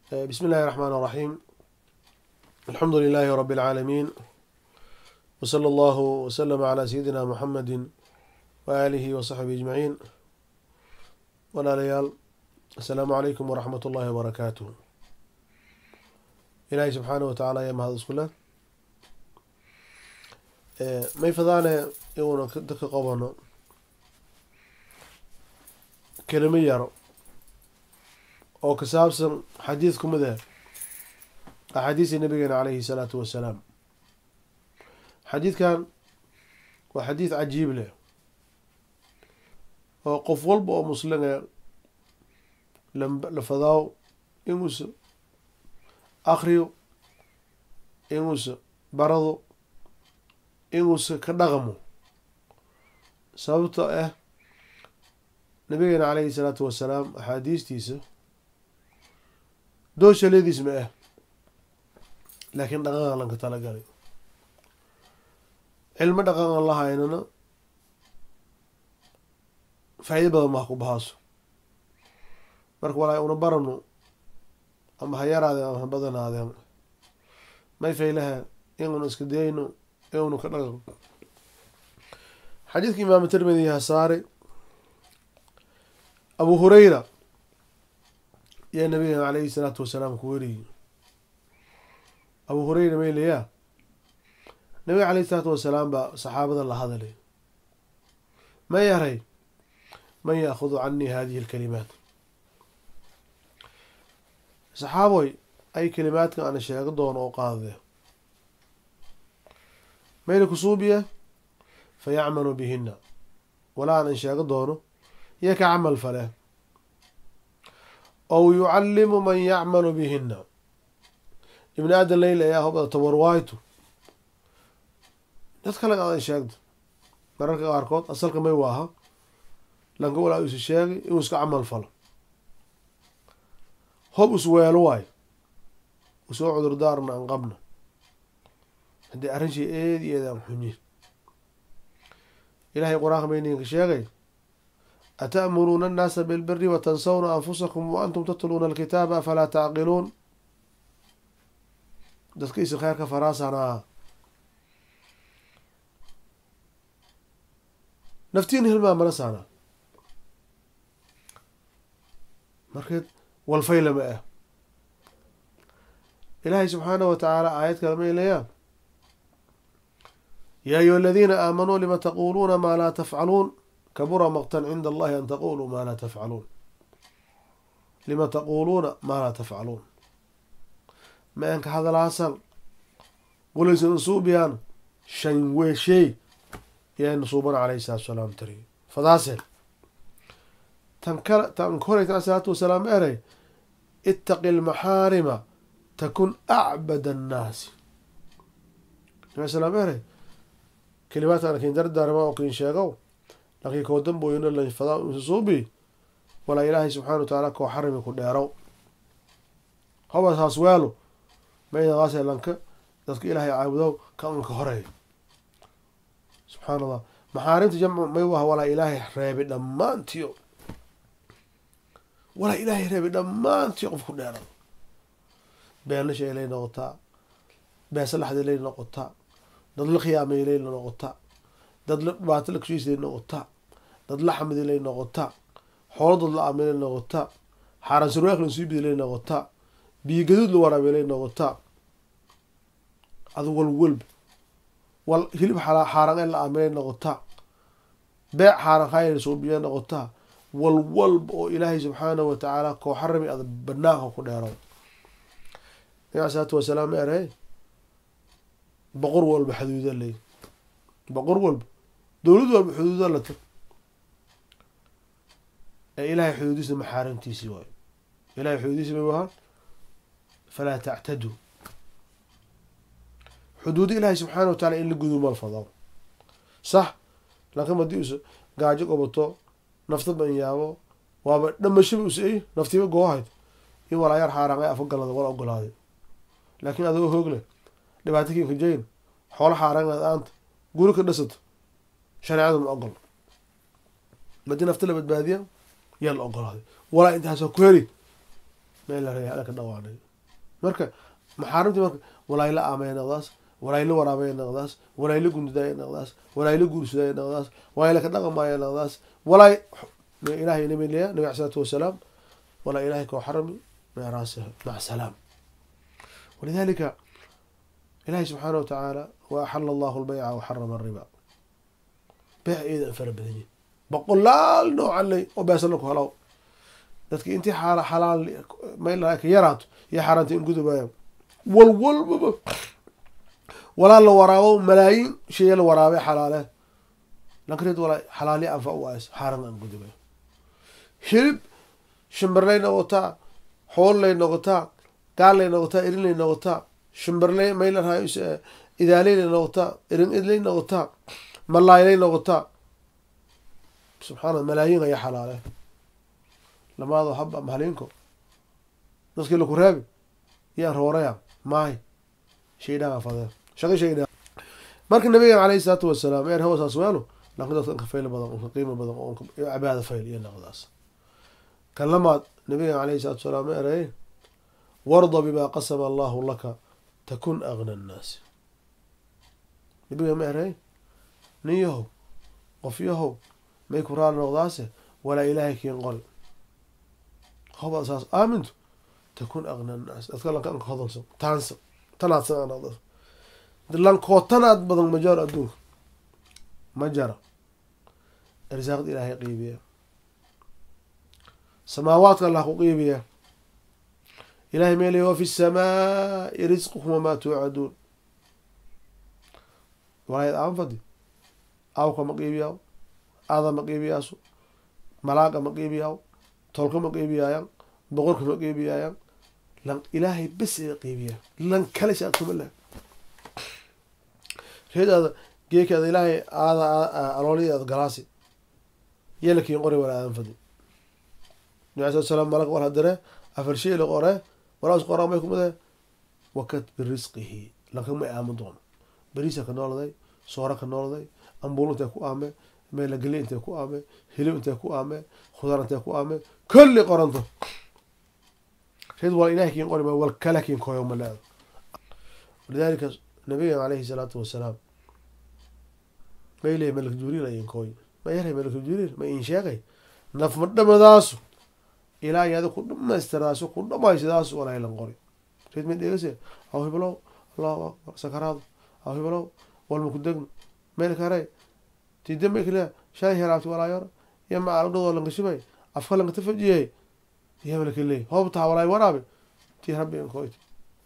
بسم الله الرحمن الرحيم. الحمد لله رب العالمين، وصلى الله وسلم على سيدنا محمد وآله وصحبه أجمعين. Walaalayaal, السلام عليكم ورحمة الله وبركاته. Ilaahay subxaanahu watacaala ayaa mahad isku leh. May fadaane inuuna dadka qabano kelimo yaro oo ka saabsan xadiid kumid ah axaadiisii nabigeena calayhi salaatu wasalaam. Xadiidkan waa xadiid cajiib leh oo qof walba oo muslime la fadaaw inuusa akriyo, inuusa barado, inuusa ka dhaqmo, sababto ah nabigeena calayhi salaatu wasalaam axaadiistiisa dooshaleediis ma ah, laakiin dhaqanka lanka talagalay. Cilmo dhaqan aan la haynana faa'iido badan maa ku bahaaso. Marka walaa una barano, ama ha yaraadeen ama ha badanaadeen, may faylaha inuuna iska dayno inuuna ka dhaqan. Xadiidka Imaam Tirmidi ha saaray, Abu Hurayra yaa nabigeena calayhi salaatu wasalaam ku weriyey. Abu Hurayra maylayaa nabiga calayhi salaatu wasalaam baa saxaabada la hadalay, ma yaray: "Man yaakudu canii hadihi alkalimaat?" Saxaaboy, ay kalimaadkan ana sheego doono oo qaadade mayna kusuubiya fa yacmalu bihina, walaa anan sheego doono iyo ka camal fale, ow yucallimu man yacmalu bihina. Ibni aadan leyla ayaa hobada tawarwaaytu dad kale adan sheegto. Mararka qaarkood asalka may waaha lanka walaa isu sheegay inuu iska camal falo, hob is weelo waayo usoo cudurdaarna an qabna haddii arrin shay eed iyo eed aan xunyi. Ilahay qur-aanka bayninka sheegay: "أتأمرون الناس بالبر وتنسون أنفسكم وأنتم تتلون الكتاب أفلا تعقلون." Dadka isin kheyrka faraasana, naftiin hilmaamana saana. Markeed walfayla ma ah. Ilaahay subxaanahu watacaala aayad kale ma ilayaa: "يا أيها الذين آمنوا لم تقولون ما لا تفعلون كبر مقتا عند الله أن تقولوا ما لا تفعلون." لم تقولون ما لا تفعلون، ma anka hadalaasan walaysan suubiyaan shan weeshay yaa suuban calayhi salaatu wasalaam tiri fadaase. Tan kale, tan korayta salaatu wasalaam eray: "اتق المحارم تكن أعبد الناس." Nabi salaam eray: kalimaadka kin dardaarma oo kin sheegow, laakiin koo damboyna la fadaa suubi walaa Ilaahay subxaana watacaala koo xarimi ku dheerow, hoba saas weelo maynadaasee lanka dadka Ilaahay caabudow ka unka horeeyo. Subxaan Allah, maxaarimta jamcu may waha walaa Ilaahay reebay dhammaantiyo, walaa Ilaahay reebay dhammaantiyo qof ku dheerado. Beenlasha lay noqotaa, beesa laxda lay noqotaa, dad la khiyaamay lay noqotaa, dad la dhibaato la kushiisay noqotaa, dad la xamdi lay noqotaa, xoolo dad la aamay lay noqotaa, xaaraan surwaak la suubidi lay noqotaa, biyo gaduud la waraabay lay noqotaa, adu wal walba wal hilib xaaraan la aamay lay noqotaa, beec xaaraan khayr suubiya noqotaa, wal walba oo Ilaahay subxaanahu watacaala koo xarami ada banaanka ku dheerow. Nabi salaatu wasalaam eray: boqor walba xuduuda ley, boqor walba, dowlad walba xuduuda la tag ee Ilahay xuduudiisa maxaarimtiisii waayo. Ilahay xuduudiisi may wahaan فلا تعتدوا. Xuduuda Ilaahay subxaana wataala in la gudo mal fado, sax, laakiin haddii us gaajo qabato, nafta ban yaabo, waaba dhamashaba us-ay naftiiba goohayd in walaayaar xaaraan ay afagalada wala ogolaaday, laakiin adoo hoog leh, dhibaato kiinka jayn, xoolo xaaraan aad aanta guri ka dhisato, shareecadu ma ogol. Madii nafta la badbaadiya yaa la ogolaaday, walaa intaasoo ku heli. Meel la reeyay ka dhawaanay. Marka maxaarimtii marka walaay la aamay noqdaas, walaay la waraabay noqdaas, walaay la gunduday noqdaas, walaay la guursaday noqdaas, walaay la ka dhaqmay noqdaas, walaay ilaahay nabi leeya nabi sallallahu alayhi wasallam wala ilaahay ka xarami ma raasah ma salaam. ولذلك إلهي سبحانه وتعالى وأحل الله البيع وحرم الربا. بيع إذا فرب بدني بقول لا نوع اللي وبيسلك هلاو dadka intii xalaal ma ilaa ka yaraato iyo xaraanta in gudubaya wal walba walaa la waraabo malaayiin shay la waraabay xalaale laakiin walaa xalaali anfa u ays xaran aan gudubay hilib shimbarlay noqotaa, xoolay noqotaa, gaalay noqotaa, irinlay noqotaa, shimbarlay ma ilaa idaalay noqotaa, irin idlay noqotaa, malaaylay noqotaa. Subxaana malaayiin ayaa xalaale lamaado haba mahalinko dadkii laku reebi yaan rooraya maay shaydaan fadee shaqo shaydaan. Marka nabiga calayhi salaatu wasalaam eer hawasaas weelo laakiin dadka ka fayl badan oo qiimo badan oo cibaado fayl iyo noqdaas. Kan lamaad nabiga calayhi salaatu wasalaam eeray warda bima qasama Allahu laka takun aghna an-nas. Nabiga ma eray niyahow qof yahow may ku raali noqdaase walaa ilaahay kiin qori هو أساس آمنت تكون أغنى الناس. أتكلم كأنك هذا تانس تنات أنا هذا دلان كوتنات بدل مجرى أدوه مجرى رزاق إلهي قيبية سماوات الله قيبية إلهي ميلي وفي السماء رزقكم وما توعدون. وهي الآن فدي أو كم قيبية هذا مقيبية ملاك مقيبية tolka ma qeybiyayaan, boqorka ma qeybiyayaan, lan ilaahay bas ee qeybiya lan kale shaaqo la reedaada geekada ilaahay aada alooliyada galaasi yeelkiin qori wala aan fadi. Nabi sallallahu alayhi wasallam hadare afar shay la qore walaas qoraa may kumada wakat birizqihi lakin ma aamin doono bariisa ka nooladay, soora ka nooladay, ambuul intee ku aame, meel geli intee ku aame, hilib intee ku aame, khudaar intee ku aame, kulli qoranto reed wal ilaahi kiin qori wal kala kiin kooyo ma laado. ولذلك النبي عليه الصلاة والسلام ما إليه ملك جبريل أين كوي ما يرى ملك جبريل ما إن شاقي نف مدام داسو إلى هذا كل ما استراسو كل ما يسداسو ولا إلى قري ريد من ديسه أو هبلو الله أكبر سكرات أو هبلو والمكدق ملك هراي تدم كلا شاي هرابت ولا ير يما على قدو ولا نقشبي أفكار لنك تفجيه يا ملك اللي هو بتاع ولا ورابي تي ربي إن كويت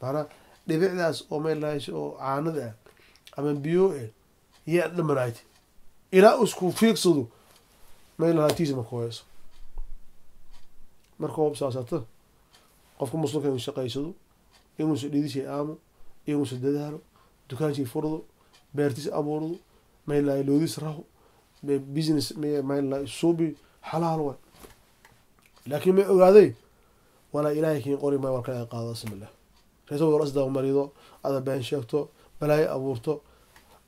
معناه dhibicdaas oo meel lahays oo caanada ah ama biyo eh yaa dhamanayd ilaa isku fiigsado meel lahaatiisa ma kooyso. Marka hoob saasata qofka muslimka inuu shaqaysado, inuu dhidishay aamo, inuu dadaalo, dukaankii furdo, beertiis abuurdo, meel lahay loodiis raho, business meel lahay suubi xalaal waay. Laakiin ma ogaaday walaa ilaahay kiin qori ma warka ay qaado bismillah. Reesoo wala isdaa marido ada been sheegto balaayo abuurto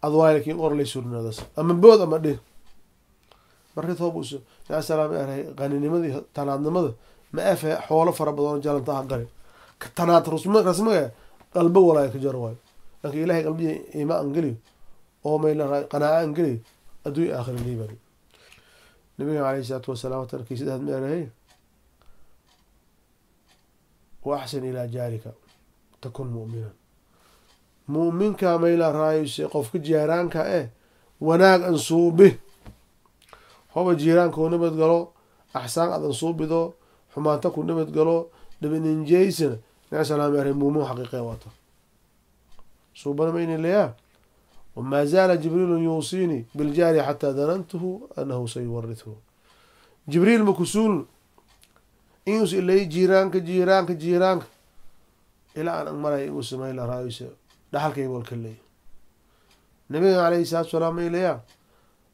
adwaay laakiin qor lay surnaadaas ama bood ama dhih. Markii toob yaa salaam aray qaninimadii tanaadnimada ma afa xoolo fara badan jalanta ha galay ka tanaad rasmiga qalbo walaa ka jar waay. Laakiin ilaahay qalbiga iimaan galiyo oo meel la qanaaco aan galiyo adduun aakhir liibani. Nabiga calayhi salaatu wasalaam tarkiisada had meeray wa ahsin ila jaarika takun mu'minan. Mu'minka mayla raayse qofka jiiraanka eh wanaag an suubi hoba jiiraanka oo nabad galo, axsaan adan suubido, xumaanta ku nabad galo, dhibinin jeysina nabi sallallahu alayhi wasallam mu'min xaqiiqi wato suubana ma inay leeyaa. وما زال جبريل يوصيني بالجار حتى ظننته أنه سيورثه. جبريل مكسول إنس إلي جيرانك جيرانك جيرانك إلى أن أمر يوسف إلى رئيس دخل كيبول كلي. النبي عليه الصلاة والسلام إليه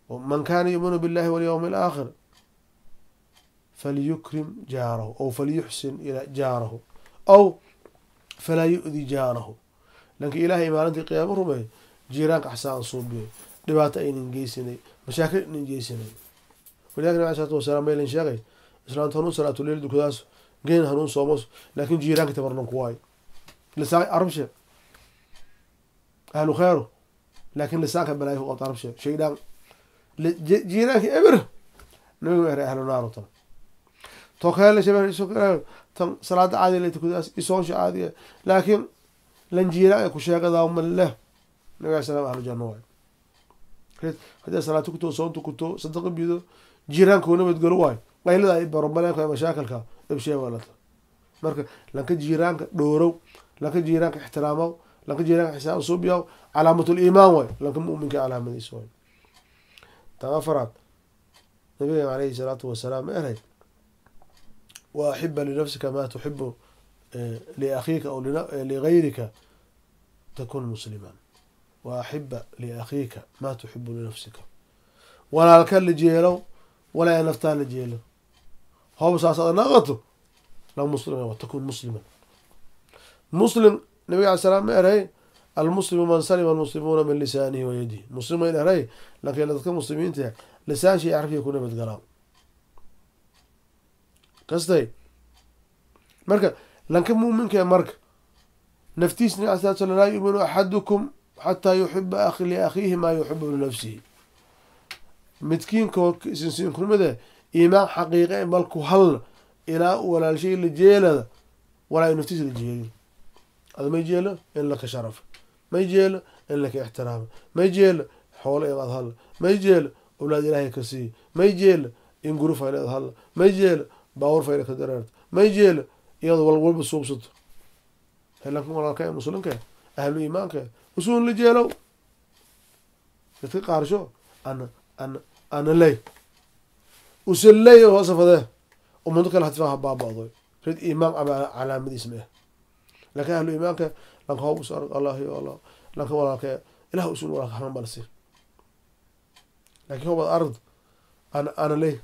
ومن كان يؤمن بالله واليوم الآخر فليكرم جاره أو فليحسن إلى جاره أو فلا يؤذي جاره. لأنك إلهي ما أنت قيام رمي جيرانك أحسان صوبي دبات أين إنجيسني مشاكل إنجيسني. ولكن النبي عليه الصلاة والسلام إلى شغي إسلام تنو صلاة الليل دكتاس Geen hanuun soomos, laakiin jiiraanka tabarnan ku waayo. Lisaan arabshe ahlu khayro, laakiin lisaanka balaayo ku qabta arabshe shaydaan jiiraanka eber. Nabigu eray ahlu naar tan tokeele shabah isu tan salaada caadi la tukadas isoonsha caadiga, laakiin lan jiiraan ay ku sheegadaa ma leh. Nabiga salaam ahlu janno waay. Haddii salaad tukuto, soon tukuto, sadaqa bido, jiiraanka uu nabadgelo waay. Qaylada ay barobaleeka mashaakilka ibshee walata. Marka lanka jiiraanka dhoorow, lanka jiiraanka ixtiraamow, lanka jiiraanka xisaab suubiyow, calaamatul iimaan waay, lanka mu'minka calaamadiisa waay. Tan afaraad, nabiga calayhi salaatu wasalaam ma eray wa axiba linafsika maa tuxibu liakhiika aw ligayrika takun musliman. Wa axiba liakhiika maa tuxibu linafsika, walaalka la jeelow walaa naftaa la jeelo, hoob saas aad naqato la muslima wa takun musliman. Muslim nabiga calayhi salaam ma eray almuslimu man salima almuslimuuna min lisaanihi wa yadihi. Muslim ma eray laakiin dadka muslimiinta lisaan shay carabkiga ku nabadgalaan kastay. Marka lanka muuminka marka naftiis nabiga calayhi salaam laa yu'minu axadukum xataa yuxiba liakhiihi maa yuxibu linafsihi. Midkiinkoo isinsiinkumide iimaan xaqiiqa balku halna ilaa walaalshay la jeelada walaa naftiisa la jeelin. Ada may jeelo in laka sharaf, may jeelo in laka ixtiraamo, may jeelo xoolo in ad hadla, may jeelo awlaad ilaahay ka siiyo, may jeelo in guri fayla ad hadla, may jeelo baawur fayla ka dareerto, may jeelo iyadoo walwalba suubsato. Helankan walaalka ee muslimka ahlu iimaanka usuun la jeelow dadka qaarsho ana ana ana ley usaley hoosafadee umado kale hadfaa baaba'doy rid iimaan calaamadiis ma ah. Laakiin ahlu iimaanka lanka hoob us arag allah yo allah lanka walaalka ilaah usuun walaalka xamaan balsi. Laakiin hoob ard ana ana ley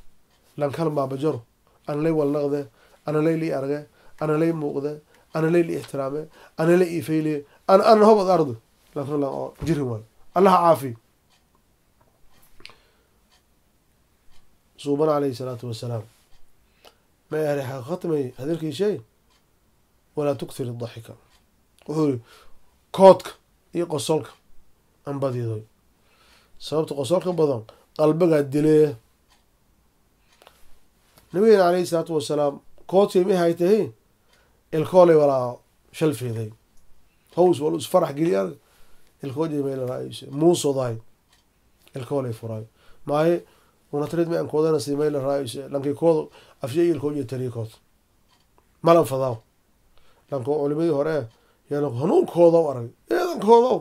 lankal baabajaro ana ley walnaqde ana ley li arge ana ley muuqde ana ley li ixtiraame ana ley ifeyle ana ana hoob ard lanka lan oo jirin waay. Allah caafi. Suuban calayhi salaatu wasalaam ma eray khatmay hadalkii shay walaa tukthir daxika. Wuxuu yiri koodka iyo qosolka aan badidoy, sababta qosolka badan qalbigaa dilee. Nabigeena calayhi salaatu wasalaam koodkii ma haytahay ilkoolay walaa shalfiiday haws wal is farax geliya ilkoojay meel raayis muusoday ilkoolay furay maaye unatrid ma aan koodana si meel raayis lankii kood afshay ilkoojay tariikood malan fadaaw. Lanko culimadii hore yaa hanuunkooda u arag eedankooda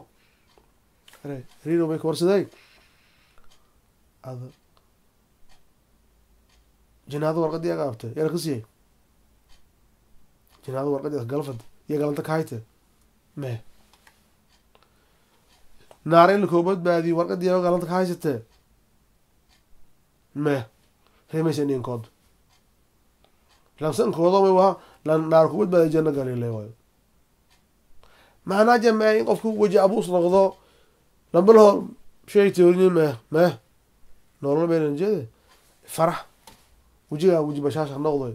riiro bay ka warsaday ada jinaado warqadii aga abtay yaa ka siiyey jinaado warqadii galfad iyo galanta ka hayte mee naar in lakoo badbaadiyo warqadii aga galanta ka haysatee mee reemaysa ninkood lansankooda may waa lan naar ku badbaadiyo janno galilay waayo. Macnaa jamee in qofku weji abuus noqdo lambalaho shay teorini meh meh nolol baynan jeede farax wejigaa weji bashaasha noqdoy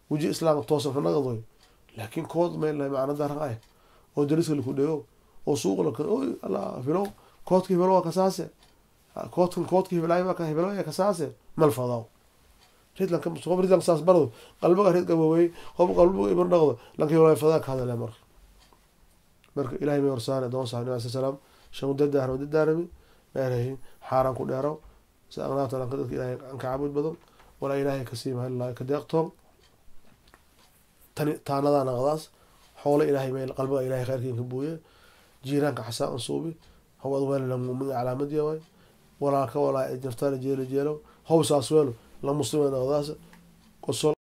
weji islaam toosan ka noqdoy. Laakiin kood may lahay macna daran ah oo dariska laku dhego oo suuq la oy allah filo koodkii filo waa kasaase koodkan koodkii hibilaay waa ka hibilo ee kasaase mal fadaw ridlanka musuq ridlanka saas bardo qalbiga rid gaboobay qof qalbiga ibn noqdo lanka walaa fadaa ka hadalay. Marka marka ilaahay may warsaane doon saxnabi alayhi salaam shan dadaar dadaarami meerahin xaaraan ku dheero si aqnaata lanka dadka ilaahay aan ka caabud badan walaa ilaahay ka siima ilaahay ka deeqto tani taanada naqdaas xoolo ilaahay meel qalbiga ilaahay khayrkiin ka buuye jiiraanka xasaan suubi hawad weel la muumin calaamad yahay walaalka walaa naftaada jeelo jeelo howsaas weelo la muslimiin naqdaas qosol.